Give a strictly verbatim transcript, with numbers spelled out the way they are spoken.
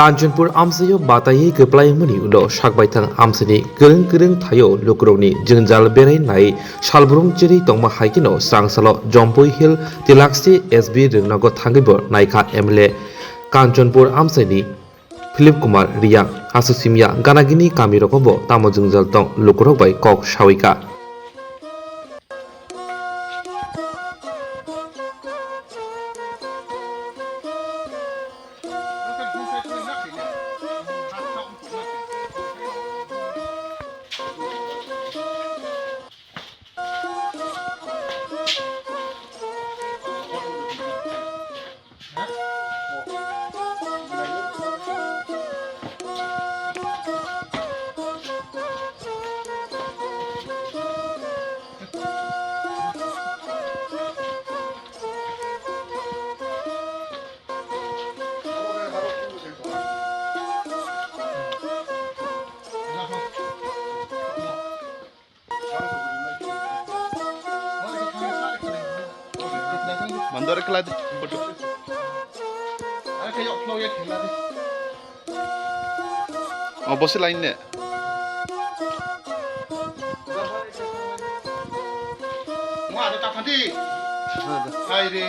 Kanchanpur amchaio bataiwi kwplaimani ulo sakbaithang amchaini kwrwng kwrwng thaio lukurokni jwngjal berai nai salbrum cherwi tongma hai kheno srangsalo Jompui Hill Tilakse S B rwngnogo thangwibo naikha M L A Kanchanpur amchaini Philip Kumar Riyang. Aswk simya ganagini kamirogo bo tamo jwngjal tong lukurok bai kok sawika. Mandor kelai de. Oh, bosi lain ne. Hai re.